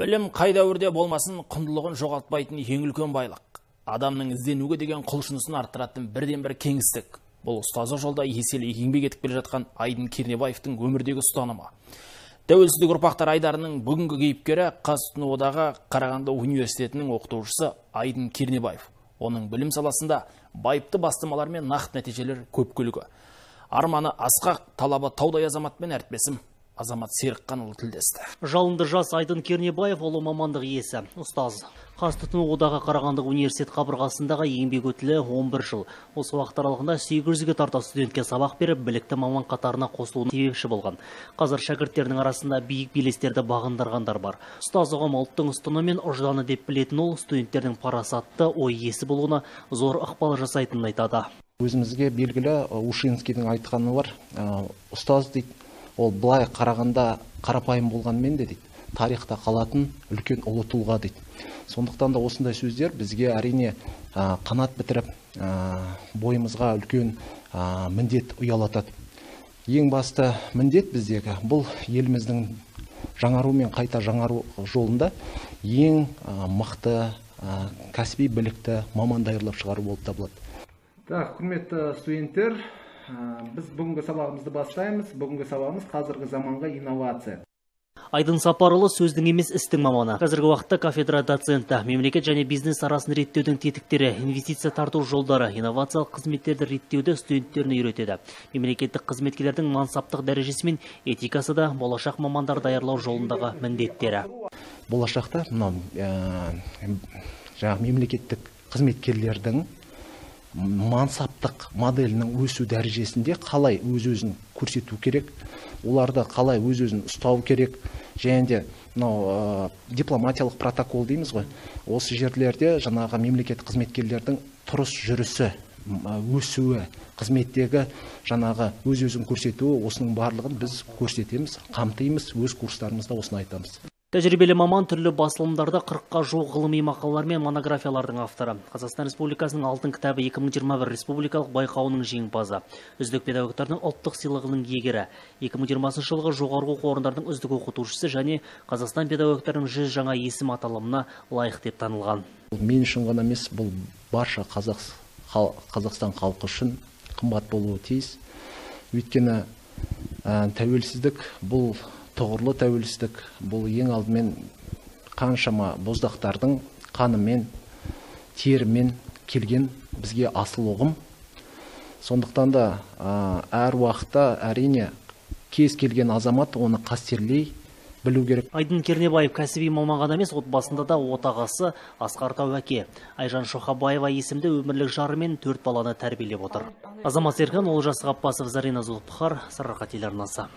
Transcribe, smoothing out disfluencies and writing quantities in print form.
Білім қай дәуірде болмасын құндылығын жоғалтпайтын ең үлкен байлық. Адамның ізденуге деген құлшынысын арттыратын бірден-бір кеңістік. Бұл ұстаздық жолда еселі еңбек етіп келе жатқан Айдын Кернебаевтың өмірдегі ұстанымы. Тәуелсіздік ұрпақтар айдарының бүгінгі кейіпкері Қазтұтыну одағы Қарағанды университетінің оқытушысы Айдын Кернебаев. Оның білім саласында байыпты бастамалар мен нақты нәтижелер көп күлгі. Арманы асқақ, талабы таудай азаматпен әріптесім Азамат Серікқанұлы тілдесті. Жалынды жас Айдын Кернебаев ұлы мамандық иесі, ұстаз. Қазтұтыну одағы Қарағанды университет қабырғасындағы еңбек өтілі 11 жыл. Осы уақыт аралығында 800-ге тарта студентке сабақ беріп, білікті маман қатарына қосылуына себепші болған. Қазір шәкірттерінің арасында биік белестерді бағындырғандар бар. Ұстаз ұғым ұлттың ұстыны мен ұжданы деп білетін ол студенттердің парасатты ой иесі болуына зор ықпал жасайтынын айтады. Өзімізге белгілі Ушинскийдің айтқаны бар, ұстаз дейді. Ол былай қарағанда қарапайым болғанмен де дейді, тарихта қалатын үлкен ұлы тұлға дейді. Сондықтан да осындай сөздер бізге әрине қанат бітіріп, бойымызға үлкен міндет ұялатады. Ең басты міндет біздегі бұл еліміздің жаңару мен қайта жаңару жолында ең мықты кәсіби білікті маман даярлап шығару болып табылады. Так, құрметті студенттер, біз бүгінгі сабағымызды бастаймыз. Бүгінгі сабағымыз қазіргі заманғы инновация. Айдын Сапарұлы сөздің емес істің маманы. Қазіргі уақытта кафедра доценті, мемлекет және бизнес арасын реттеудің тетіктері, инвестиция тарту жолдары, инновациялық қызметтерді реттеуді студенттеріне үйретеді. Мемлекеттік қызметкерлердің мансаптық дәрежесі мен этикасы да болашақ мамандар даярлау жолындағы міндеттері. Болашақта мынау жаңағы мемлекеттік қызметкерлердің мансаптық моделінің өсу дәрежесінде қалай өз-өзін көрсету керек, оларды қалай өз-өзін ұстау керек, және де мынау дипломатиялық протокол дейміз ғой, осы жерлерде жаңағы мемлекеттік қызметкерлердің тұрыс жүрісі, өсуі, қызметтегі жаңағы өз-өзін көрсетуі, осының барлығын біз көрсетеміз, қамтимыз, өз курстарымызда осыны айтамыз. Тәжірибелі маман түрлі басылымдарда 40-қа жуық ғылыми мақалалар мен монографиялардың авторы. Қазақстан Республикасының Алтын кітабы 2021 республикалық байқауының жеңімпазы. Үздік педагогтардың ұлттық сыйлығының иегері. 2020 жылғы жоғарғы оқу орындарының үздік оқытушысы және Қазақстан педагогтарының 100 жаңа есім аталымына лайық деп танылған. Мен үшін ғана емес, бұл барша Қазақстан халқы үшін қымбат болуы тиіс. Өйткені тәуелсіздік бұл тұғырлы тәуелсіздік, бұл ең алдымен қаншама боздақтардың қанымен, терімен келген бізге асыл ұғым. Сондықтан да әр уақытта әрине кез келген азамат оны қастерлей білу керек. Айдын Кернебаев кәсіби маман ғана емес, отбасында да отағасы Асқар Тауәке. Айжан Шохабаева есімді өмірлік жарымен 4 баланы тәрбиелеп отыр. Азамат Серікхан, Олжас Ғаппасов, Зарина Зулпыхар, Сарыарқа телеарнасы.